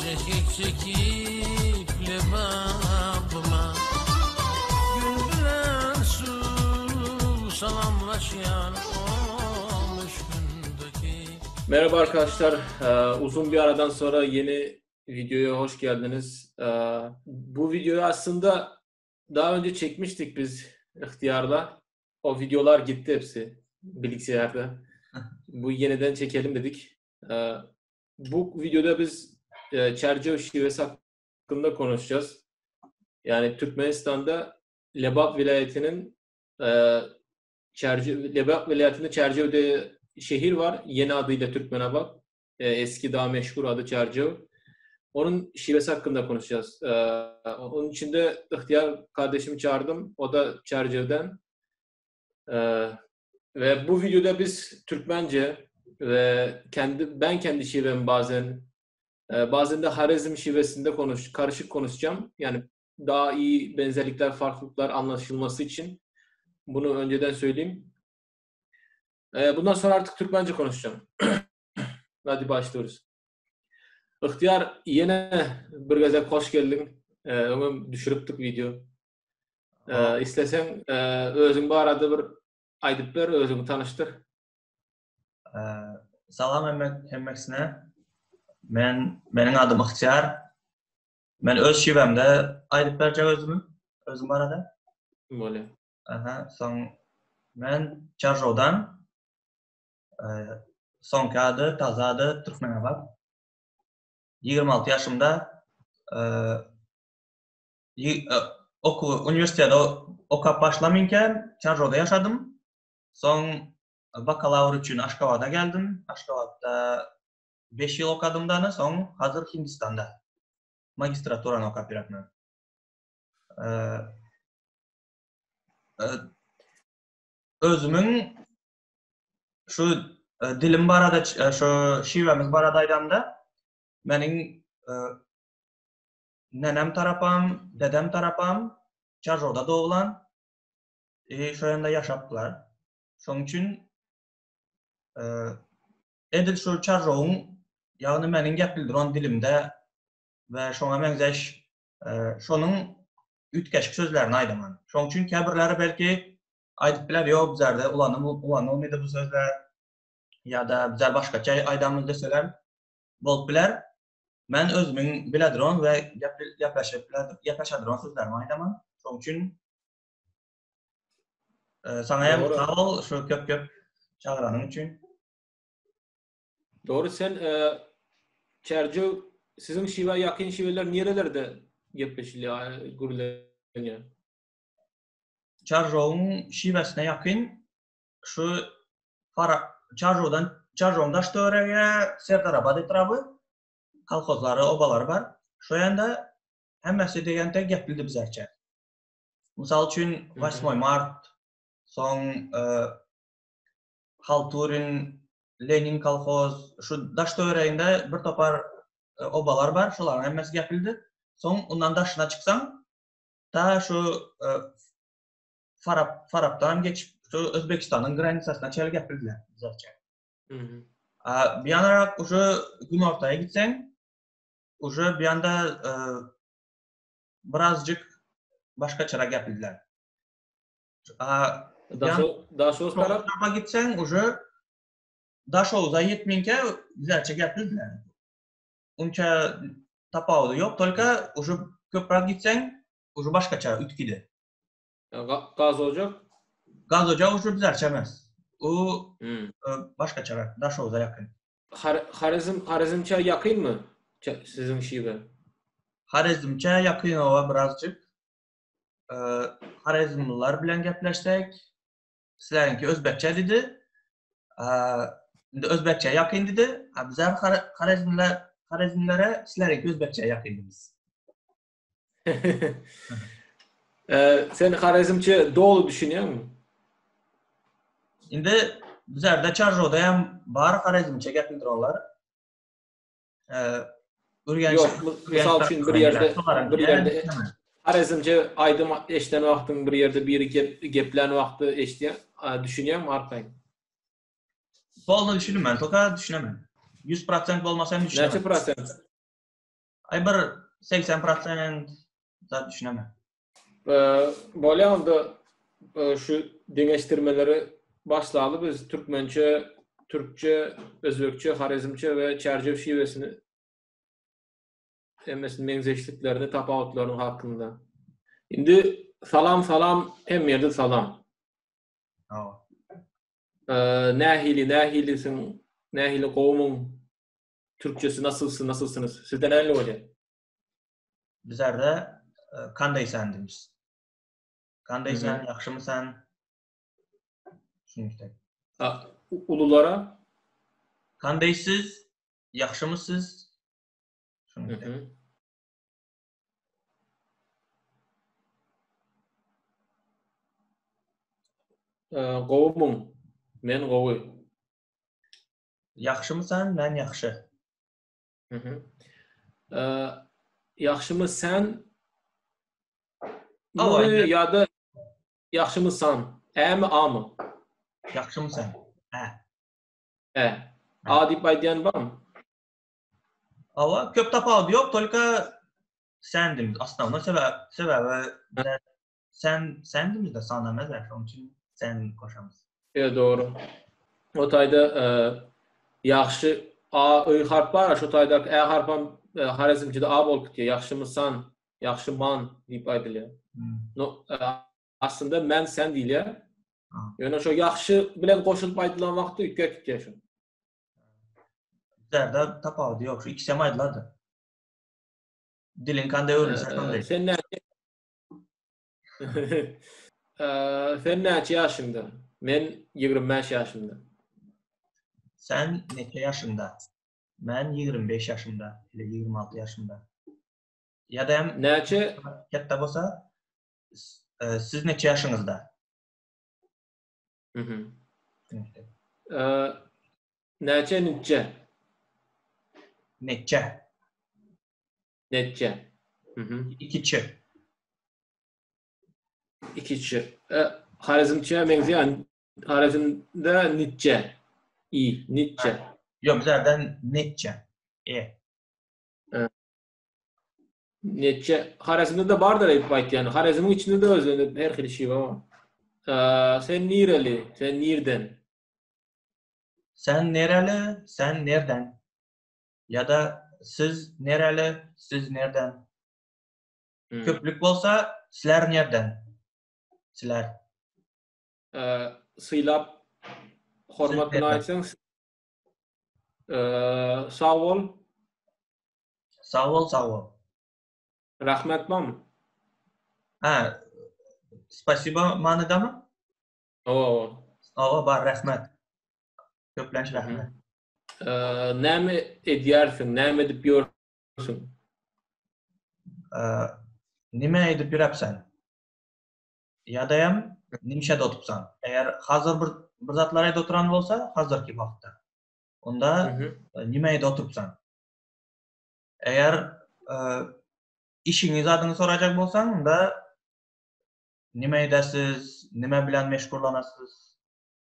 Çekik çekip Lebabyma Gün bilen suw salamlaşýan o müşkündeki Merhaba arkadaşlar. Uzun bir aradan sonra yeni videoya hoş geldiniz. Bu videoyu aslında daha önce çekmiştik biz ihtiyarla. O videolar gitti hepsi bilgisayarda. Bu yeniden çekelim dedik. Bu videoda biz Çercev şivesi hakkında konuşacağız. Yani Türkmenistan'da Lebap vilayetinin Çercev, Lebap vilayetinde Çercev'de şehir var. Yeni adıyla Türkmenabat. Eski daha meşhur adı Çercev. Onun şivesi hakkında konuşacağız. Onun için de ihtiyar kardeşimi çağırdım. O da Çercev'den. Ve bu videoda biz Türkmence ve kendi ben kendi şivem bazen bazen de Harezm şivesinde konuş karışık konuşacağım. Yani daha iyi benzerlikler, farklılıklar anlaşılması için bunu önceden söyleyeyim. Bundan sonra artık Türkmence konuşacağım. Hadi başlıyoruz. Ihtiyar ýene bir gezek hoş geldiň. Öňem düşüripdik video. Isleseň özüň barada bir aýdyp ber, özüňi tanyşdyr. Salam hemme hemmesine. Men meniň adym Yhtyýar. Men öz şiwemde aýdyp berjek özümi, özüm barada. Bolýar. Aha, soň men Çarjowdan. Soňky ady, taze ady Türkmenabat. 26 ýaşymda okuw uniwersitete okap başlaminkäm Çarjowda ýaşadym. Soň bakalawr üçin Aşgabada geldim. Aşgabatda 5 ýyl okadym dany, soň hazir Hindistanda magistraturany okap ýörmen. Özümiň şu dilim barada, şu şiwemiz barada aýdamda, meniň nenem tarapam, dedem tarapam Çarjowda doglan, e, şo ýanda ýaşapdylar. Şonuň üçin edil şu Çarjowyň, ýagny meniň gep bildiren dilimde we şoňa meňzeş şonuň üýtgeşik sözlerini aýdaman. Şonuň üçin käbirleri belki Aýdyp biler, ýok bizlerde ulanylmydy bu sözler ýa-da bizler başgaça aýdamyz deseler bolup biler. Men özümiň bileduran we gepleşip gepleşeduran sözlerimi aýdaman. Şonuň üçin saňa hem sag bol şu köp köp çagyranyň üçin. Dogry sen Çärjew siziň şiwä ýakyn şiweler nirelerde gepleşilýär, gürlenýär? Çarjowyň şiwesine ýakyn şu Fara Çarjowdan Çarjowyň daş töweregi Serdarabat etraby kolhozlary, obalary bar. Şo ýanda hemmesi diýen tek geplidi bizerçe. Mysal üçin Wasmoý mart, soň Halturin, Lenin kolhoz, şu daş töwereginde bir topar obalar bar, şolaryň hemmesi geplidi. Soň ondan daşyna çyksaň Ta şu Farap Farapdan geçip şu Özbekistanyň granisasyna çenli gepirdiler bizlerçe. A bir ýanarak uje günortaya gitseň, uje bir ýanda birazjyk başgaçarak gepirdiler. A Daşoguz tarap gitseň uje Daşoguza ýetminkä bizlerçe gepirdiler. Unça tapawudy ýok, tolka uje köpräk gitseň, uje başgaça üýtgidi. Gazojak? Gazojak uje bizlerçe emes. U başgaçarak, Daşoguza ýakyn. Horezm, Horezmçä ýakynmy siziň şiwe? Horezmçä ýakyn oba birazjyk. Horezmliler bilen gepleşsek, Sizleriňki özbekçe diýdi. Indi özbekçe ýakyn diýdi. A bizler Horezmliler Horezmlilere sizleriňki özbekçe ýakyn diýmiz. Sen Horezmçe doly düşünýäňmi? Indi bizlerde Çarjowda hem bar Horezmçe gepildirenler. Ürgenç. Ýok, mysal üçin bir ýerde bir ýerde Horezmçe aýdym eşden wagtyň bir ýerde biri gep geplän wagty eşdýän, düşünýäňmi arkaýyn? Polny düşünmen, toka düşünemen. 100% bolmasa hem düşünemen. Näçe prosent? Aý bir 80% zat düşünemen. Bolýa onda şu deňeşdirmeleri başlaly biz türkmençe, türkçe, özbekçe, horezmçe we çärjew şiwesini hemmesini meňzeşliklerini, tapawutlaryny hakynda. Indi salam salam hemme ýerde salam. Hawa. Nähili, nähilisiň, nähili gowumyň? Türkçesi nasylsy, nasylsyňyz? Sizde nähili bolýar? Bizlerde kanday sen diýmiz. Kanday sen, ýagşymy sen? Şunuşda. Ululara? Kanday siz, ýagşymy siz? Şunuşda. Gowumyň? Men gowy. Ýagşymy sen? Men ýagşy. Ýagşymy sen? Muny ýa-da ýagşymy san? Ämi, amy? Ýagşymy sen? Ä. Ä. A diýip aýdýan barmy? Hawa, köp tapawudy ýok, tolka sen diýmiz. Osnownoý sebäp, sebäbi sen sen diýmiz-de, san emez, şonuň üçin sen goşamyz. Ýa dogry. O taýda ýagşy a y harp bar, şo taýdaky ä harpam Horezmçide a bolup gitýär. Ýagşymy san, ýagşy man diýip aýdylýar. No, aslynda men sen diýilýär. Ýöne şo ýagşy bilen goşulyp aýdylan wagtda üýtgäp gitýär şo. Bizlerde tapawudy ýok. Şu ikisi hem aýdylardy. Diliň kanda öwrülse şonda. Sen näçe Sen näçe ýaşyňda? Men 25 ýaşymda. Sen neçe ýaşyňda? Men 25 ýaşymda, ile 26 ýaşymda. Ýa-da hem näçe ýatda bolsa siz neçe ýaşyňyzda? Mhm. Näçe niçe? Neçe. Neçe. Mhm. İkiçi. İkiçi. E, Harizmçe meňzeýän. Harizmde niçe. I, niçe. Ýok, bizlerden neçe. E. e. Neçe. Harizmde de bardyr aýdyp aýtýan. Harizmiň içinde de özünde her hili şiwe bar. E, sen nireli? Sen nirden? Sen nereli? Sen nerden? Ýa-da siz nereli, siz nerden? Hmm. Köplük bolsa sizler nerden? Sizler. Ee, sylap hormat bilen aýtsaň ee, sag bol. Sag bol, sag bol. Rahmet barmy? Ha, spasibo manydamy? Hawa. Hawa, bar, rahmet. Köplenç rahmet. Näme edýärsiň, näme edip ýörsüň? Nime edip ýörepsen? Ýa-da hem nimşede otupsan? Eger hazır bir bir zatlar edip oturan bolsa, hazyrky wagtda. Onda nime edip oturupsan? Eger işiňi zadyňy sorajak bolsaň, onda nime edesiz, nime bilen meşgullanasys?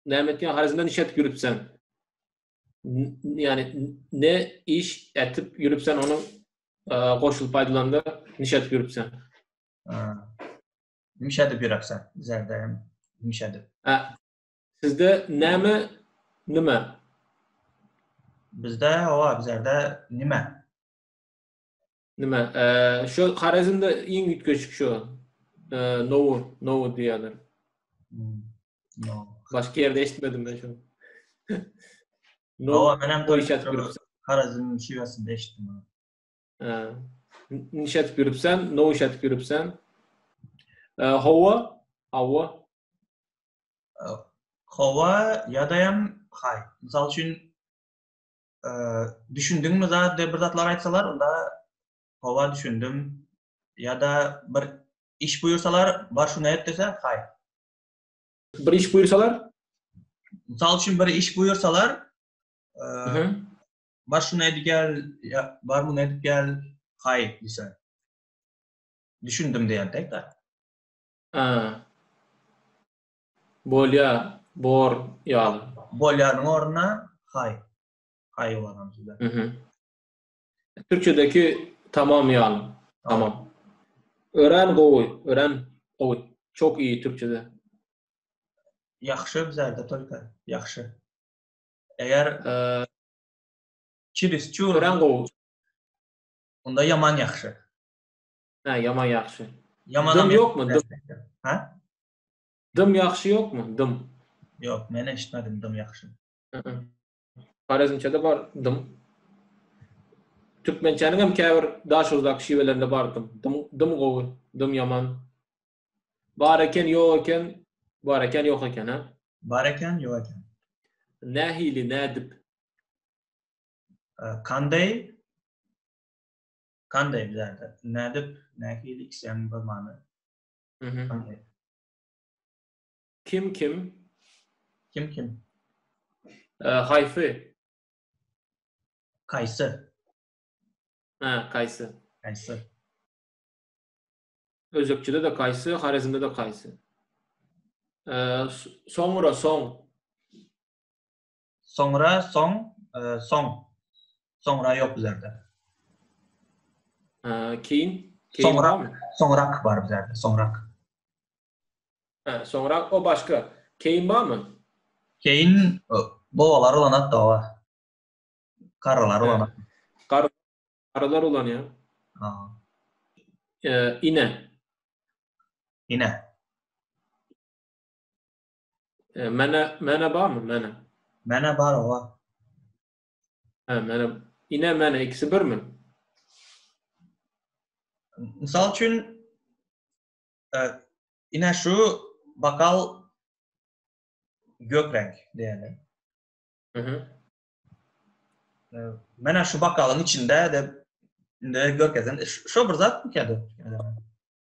Näme etýän Horezmde niş etip ýürüpsen? Ýani ne iş etip ýürüpsen onuň goşulyp aýdylanda niş etip ýürüpsen? Niş edip ýürüpsen? Bizlerde hem niş edip. Sizde näme nime? Bizde hawa bizlerde nime. Nime? Şu Horezmde iň üýtgeşik şu. Nowu, nowu diýýärler. No. Başga ýerde eşitmedim men şony. No, Hawa, men hem iş etip ýörüpsen. Horezm şiwesinde eşitdim bunu. Ha. Niş etip ýörüpsen, no iş etip ýörüpsen. Hawa, hawa. Hawa ýa-da hem haý. Mysal üçin düşündiňmi zat diýip bir zatlar aýtsalar, onda hawa düşündim. Ýa-da bir iş buýursalar, bar şuny et dese, haý. Bir iş buýursalar? Mysal üçin bir iş buýursalar, bar şuny edip gel, ýa bar muny edip gel, haý diýse. Düşündim diýen tek-de. Ha. Bolýa, bor ýaly. Bolýanyň ornuna haý. Haý ulanamyz bizler. Mhm. Türkçedeki Tamam ýaly. Tamam. Örän gowy, örän gowy. Çok iyi türkçede. Ýahşy bizerde tolka. Ýahşy. Eger çirisçur örän gowy. Onda ýaman ýahşy. Ha, ýaman ýahşy. Ýaman Dym ýokmy? Dym. Ha? Dym ýahşy ýokmy? Dym. Ýok, men eşitmedim dym ýahşy. Horezmçede bar dym. Türkmençäniň hem käbir Daşoguzdaky şiwelerinde bar dym. Dym, dym gowy, dym ýaman. Bar eken, ýok eken, bar eken, ýok eken, ha? Bar eken, ýok eken. Nähili, nädip? Kanday? Kanday bizerde. Nädip, nähili ikisi hem bir many. Kanday. Kim kim? Kim kim? Haýsy? Kaýsy? Ha, kaýsy. Kaýsy. Özbekçede-de kaýsy, Horezmde-de kaýsy. Soňra, soň. Soňra, soň, soň. Soňra ýok bizlerde. Keýin? Soňrak, soňrak bar bizlerde, soňrak. Ha, soňrak o başga. Keýin barmy? Keýin babalar ulanat da bar. Garrylar ulanat. Gar garrylar ulanýar. Ha. E, ine. Ine. E, mene mene barmy? Mene. Mene bar owa. Ha, mene ine mene ikisi birmi? Mysal üçin Ine şu bakal gök reňk diýeli. Mhm. Menä şu bakalyň içinde de indi görkezen şo bir zat mı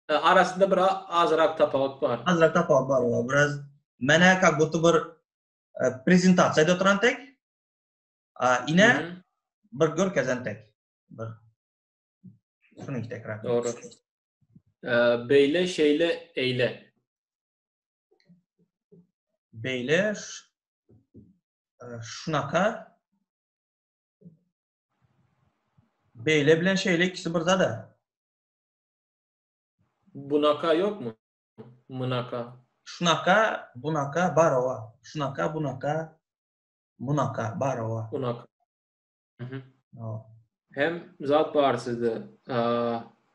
Arasynda bir azrak tapawut bar. Azrak tapawut bar ola. Biraz menä как будто bir prezentasiýa edip oturan tek. A ine bir görkezen tek. Bir şunuň tekrar. Dogry. Beýle, şeýle, eýle. Beýle, şunaka. Beýle bilen şeýle ikisi bir zada. Bunaka ýokmy? Munaka. Şunaka, bunaka bar owa. Şunaka, bunaka, munaka bar owa. Bunaka. Hem zat bar sizde.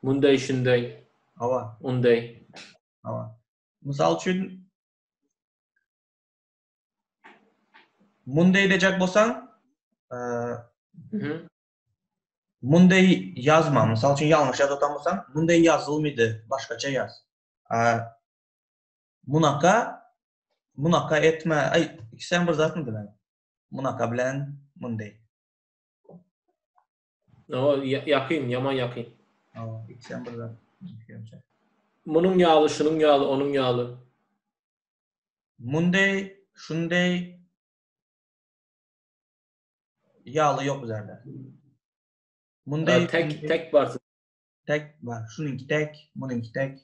Munday şunday. Hawa. Unday. Hawa. Mysal üçin munday dejek bolsaň, munday ýazma. Mysal üçin ýalňyş ýazyp otan bolsaň, munday ýazylmydy, başgaça ýaz. Munaka munaka etme. Aý, ikisi hem bir zatmy diýmek? Munaka bilen munday. O ýakyn, ýaman ýakyn. Hawa, ikisem bir zat. Pikirimçe. Munuň ýaly, şunuň ýaly, onuň ýaly. Munday, şunday ýaly ýok bizlerde. Munday tek tek bar. Tek bar. Şunuňky tek, munuňky tek.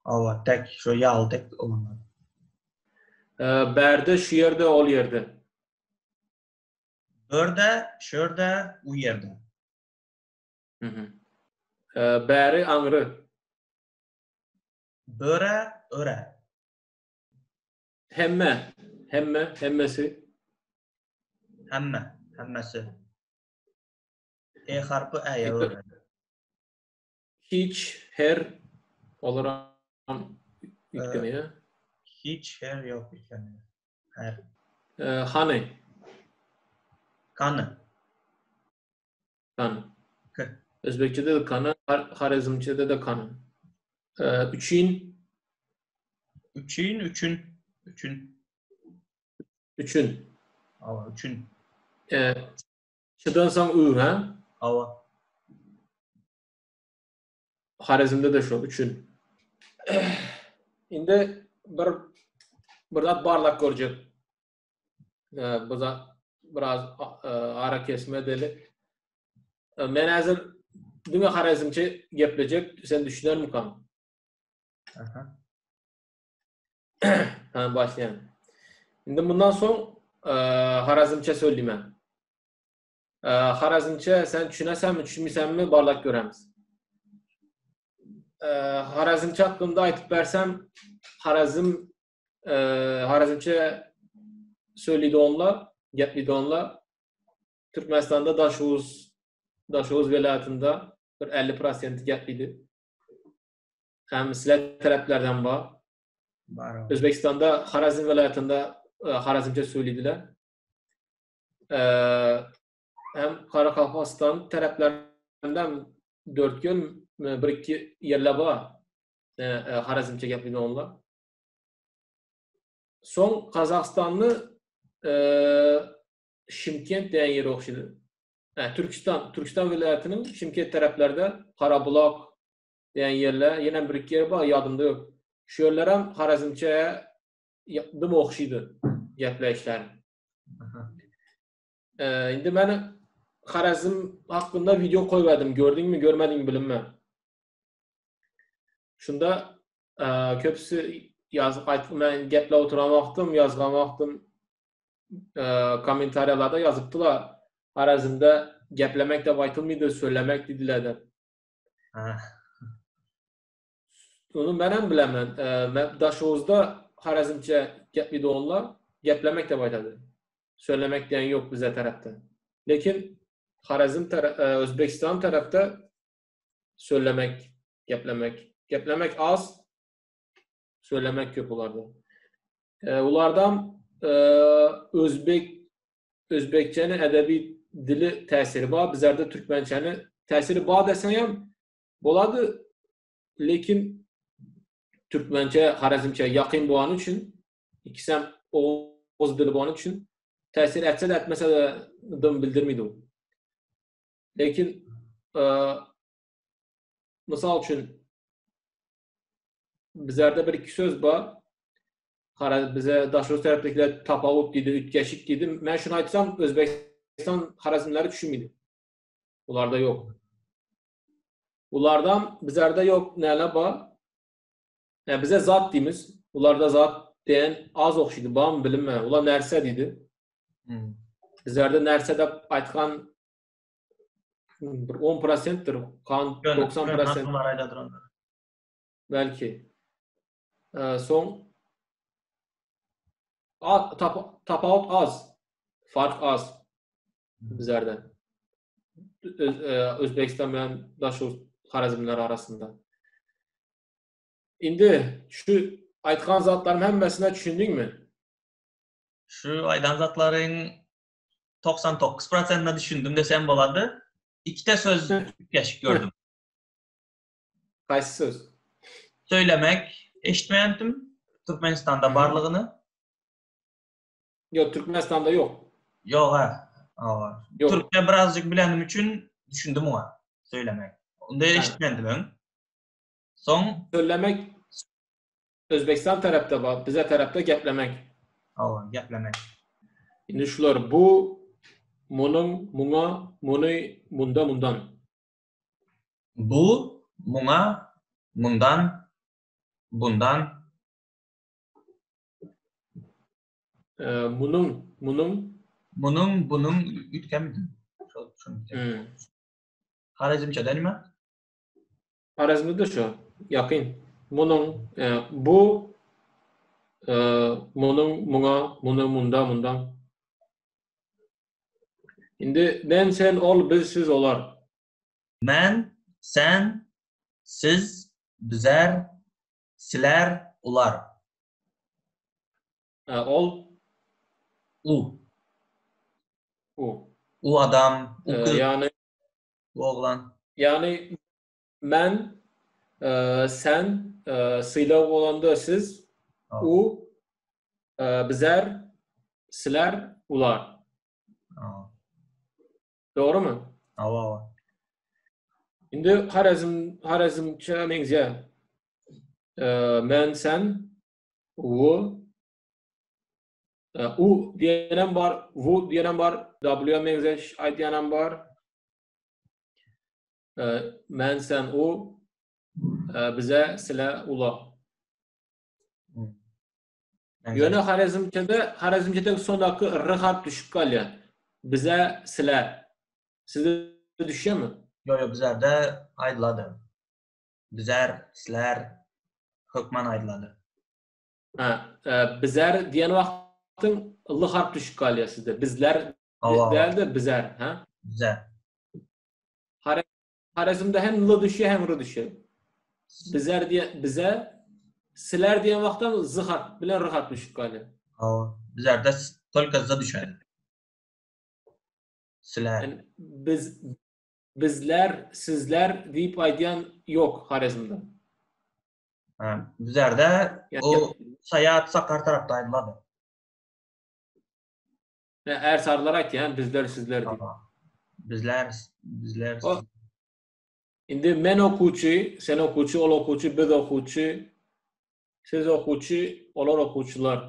Hawa, tek, şu ýaly tek olanlar. Bärde, şu ýerde, ol ýerde. Börde, şörde, u ýerde. Bäri, aňry. Böre, öre. Hemme, hemme, hemmesi. Hemme, hemmesi. E harpy ä-ýe öwrüldi. Hiç, her, olaram üýtgemeýär. Hiç, her ýok üýtgemeýär. Her. Hany. Kany. Kany. K. Özbekçede-de kany, horezmçede-de kany. Üçin. Üçin, üçün, üçün. Üçün. Hawa, üçün. Şudan soň ü, hä? Hawa. Horezmde-de şo, üçün. Indi bir bir zat barlap görjek. Bu zat biraz ara kesme edeli. Men häzir diňe horezmçe geplejek, sen düşünermikan? Aha. Ha, başlaýan. Indi mundan soň Horezmçe söyleyeyim. Harazmça sen düşünesenmi, düşünmeysenmi barlap göremiz. Harazmça hakkında aýtyp bersem, Harazm Harazmça söyledi onlar, gepledi onlar. Türkmenistanda Daşoguz Daşoguz welaýatynda bir 50 prosenti gepledi. Hem sizler taraflardan bar. Bar. Özbekistanda Harazm welaýatynda Harazmça söylediler. Hem Karakalpakistan taraflarından Dörtgöl bir iki yerler bar. Harazmça gepledi onlar. Soň Kazagystanly Şimkent diýen ýeri ogşydy. Türkistan, Türkistan welaýatynyň Şimkent taraplerde Karabulak diýen ýerler, ýene bir iki ýer bar, ýadymda ýok. Şu ýerlerem Harazmça dym ogşydy gepleýişleri. Indi men Harazm hakynda wideo koýbadym, gördüňmi, görmediňmi bilinmän. Şunda köpüsi ýazyp aýtdy, men geplep oturan wagtym, ýazgan wagtym kommentariýalarda ýazypdylar. Harazmda geplemek dep aýtylmydy, söylemek diýdiler dep. Onu menem bilemen. Men Daşoguzda Harazmça geplidi onlar, geplemek dep aýtady. Söylemek diýen ýok bize tarapda. Lekin Harazm Özbekistan tarapda Söylemek, geplemek. Geplemek az, söylemek köp olarda. E, ulardan e, Özbek Özbekçeni edebi dili tesiri bar, bizlerde Türkmençeni tesiri bar desen hem bolady, lekin Türkmençe, Harazmçe yakın bolany üçin, ikisem Oğuz dili bolany üçin tesir etse de etmese de dım bildirmeydi o. Lekin mysal üçin bizlerde bir iki söz bar. Hara bize Daşoguz tarapdakiler tapawut diýdi, üýtgeşik diýdi. Men şuny aýtsam Özbegistan harazmlary düşünmedi. Ularda ýok. Ulardan bizlerde ýok näle bar? Ya bize zat diýmiz. Ularda zat diýen az ogşydy, barmy bilinme. Ular närse diýdi. Hmm. Bizlerde närse dep aýtgan bir 10 prosentdir, kan 90 prosent. Belki. Ee, soň tap, tapawut az. Fark az bizlerden. Öz, e, Özbekistan bilen Daşoguz Harazmlar arasynda. Indi şu aýtgan zatlaryň hemmesine düşündiňmi? Şu aýdan zatlaryň 99 prosentine düşündim desem bolady. Ikite söz üýtgeşik gördüm. Haýsy söz? Söylemek eşitmeýändim Türkmenistanda barlygyny. Ýok, Türkmenistanda ýok. Ýok ha. Awa. Türkçe birazjyk bilenim üçin düşündim oňa. Söylemek. Onda eşitmändim öň. Soň Söylemek Özbekistan tarapda bar, bize tarapda geplemek. Hawa, geplemek. Indi şular bu, munuň, muňa, muny, munda, mundan. Bu, muňa, mundan, bundan. Munuň, munuň. Munuň, bunuň üýtgemidi. Şol, şol. Hmm. Horezmçede nime? Horezmde şu, ýakyn. Munuň, e, bu, e, munuň, muňa, muny, munda, mundan. Indi men, sen, ol, biz, siz, olar. Men, sen, siz, bizer, siler, ular. E, ol? U. U. U adam, u e, ýagny u oglan. Ýagny men, e, sen, e, sylag bolanda siz, u, e, bizer, siler, ular. Dogrumy? Hawa, hawa. Indi Horezm, Horezmçe meňzeýär. Men, sen, u, u diýenem bar, vu diýenem bar, W meňzeş aýdýanam bar. Men, sen, u, bize, sile, ula. Ýöne Horezmçede, Horezmçede sondaky r harp düşüp galýar. Bize, sile. Sizde düşýärmi? Ýok, ýok, bizlerde aýdylady. Bizler, sizler hökman aýdylady. Ha, e, bizler diýen wagtyň l harp düşüp galýar sizde. Bizler däl-de bizler, ha? Bizler. Horezmde hem l düşýär, hem r düşýär. Bizler diýe bize siler diýen wagtam z harp bilen r harp düşüp galýar. Hawa, bizlerde tolko z düşýär. Siler. Yani biz bizler, sizler diýip aýdýan ýok Horezmde. Ha, bizlerde o Saýat Sakar tarapda aýdylady. Ne Ärsarlar aýtýar, bizler, sizler diýip. Bizler, bizler. O, indi men okuwçy, sen okuwçy, ol okuwçy, biz okuwçy, siz okuwçy, olar okuwçylar.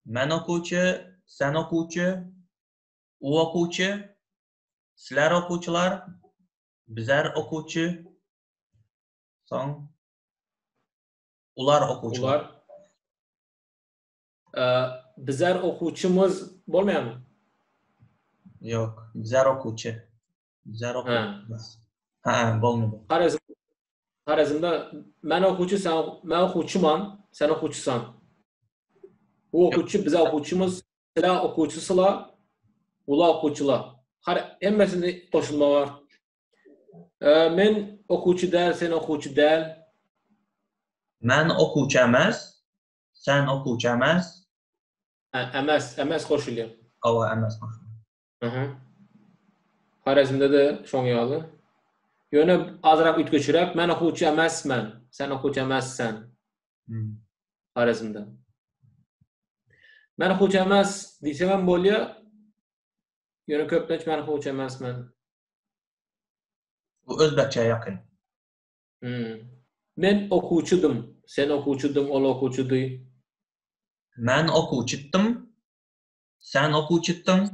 Men okuwçy, sen okuwçy, u okuwçy, sizler okuwçylar, bizler okuwçy, soň ular okuwçylar. Ular. Bizler okuwçymyz bolmaýarmy? Ýok, bizler okuwçy. Bizler okuwçymyz. Ha, bolmady. Horezm Horezmde men okuwçy, sen men okuwçyman, sen okuwçysan. Bu okuwçy, biz okuwçymyz, sizler okuwçysyla, ular okuwçylar. Har hemmesinde goşulma bar. Men okuwçy däl, sen okuwçy däl. Men okuwçy emes, Sen okuwçy emes. Emes, emes goşulýar. Hawa, emes goşulýar. Aha. Horezmde-de şoň ýaly. Ýöne azrak üýtgeşiräk, men okuwçy emesmen, sen okuwçy emessen. Hmm. Horezmde. Men okuwçy emes diýsemem bolýar. Ýöne köplenç men okuwçy emesmen. Bu özbekçä ýakyn. Hmm. Men okuwçydym, sen okuwçydyň, ol okuwçydy. Men okuwçytdym, sen okuwçytdyň.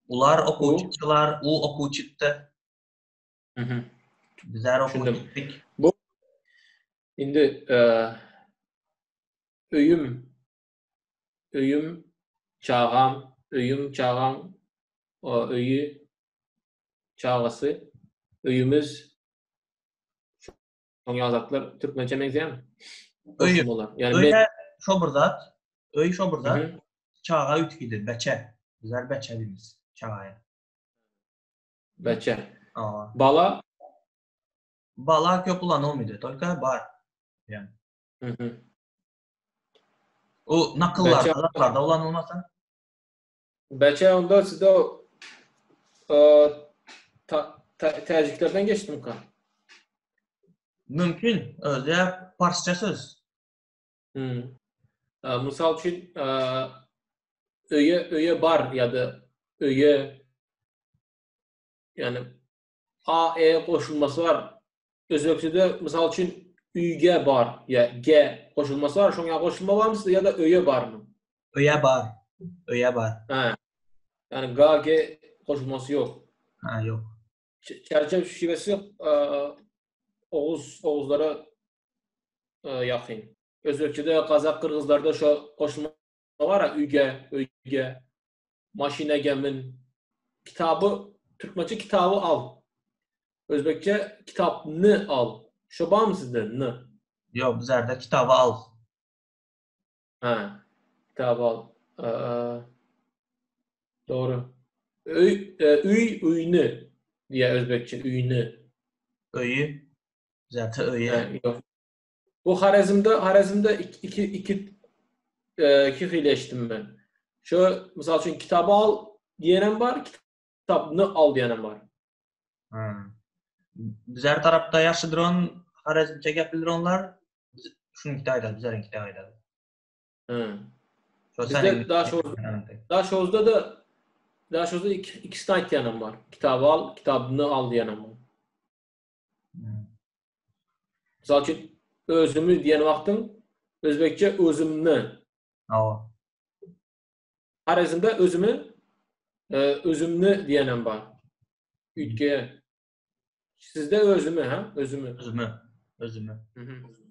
Ular okuwçytdylar, u okuwçytdy. Mhm. Bizler okuwçytdyk. Bu indi öýüm öýüm çagam, öýüm çagaň öýi çagasy öýümiz şoň ýaly zatlar türkmençe meňzeýärmi? Öý. Yani men Öýe şo bir zat, öý şo bir zat. Çaga üýtgidi, beçe. Bizler beçe diýmiz çagaya. Beçe. Awa. Bala Bala köp ulanylmady, tolka bar. Yani. Hı O nakyllarda, zatlarda ulanylmasa. Beçe onda sizde o ta, ta, täjiklerden geçdimka? Mümkin. Özi parsça söz. Hmm. Mysal üçin öýe öýe bar ýa-da öýe ýani a e goşulmasy bar. Özbekçede mysal üçin üýge bar ýa g goşulmasy bar. Şoňa goşulma barmy sizde ýa-da öýe barmy? Öýe bar. Öýe bar. Ha. Ýani g g goşulmasy ýok. Ha, ýok. Çerçew şiwesi Oguz oguzlara ýakyn. Özbekçede, gazak, gyrgyzlarda şo goşulma bar, üýge, öýge. Maşyna gemin. Kitaby türkmençe kitaby al. Özbekçe kitapny al. Şo barmy sizde n? Ýok, bizlerde kitaby al. Ha. Kitaby al. Dogry. Öý, e, üý, üýni diýýär özbekçe, üýni. Öýi. Bizlerde öýi. Ha, ýok. Bu Horezmde, Horezmde iki, iki, iki, e, iki hili eşitdim men. Şu, mysal üçin, kitaby al diýenem bar, kitapny al diýenem bar. Hmm. Bizler tarapda ýaşy duran Horezmçe gepli duranlar şunuňky aýdar, bizleriňki de aýdar. Hmm. Şo Bizde seniň Daşoguz, Daşoguzda da Daşoguzda iki, ikisini aýtýanam bar. Kitaby al, kitapny al diýenem bar. Hmm. Mysal üçin, özümi diýen wagtyň özbekçe özümni. Hawa. Horezmde özümi e, özümni diýenem bar. Üýtgeýär. Sizde özümi, ha? Özümi. Özümi. Özümi. Mhm.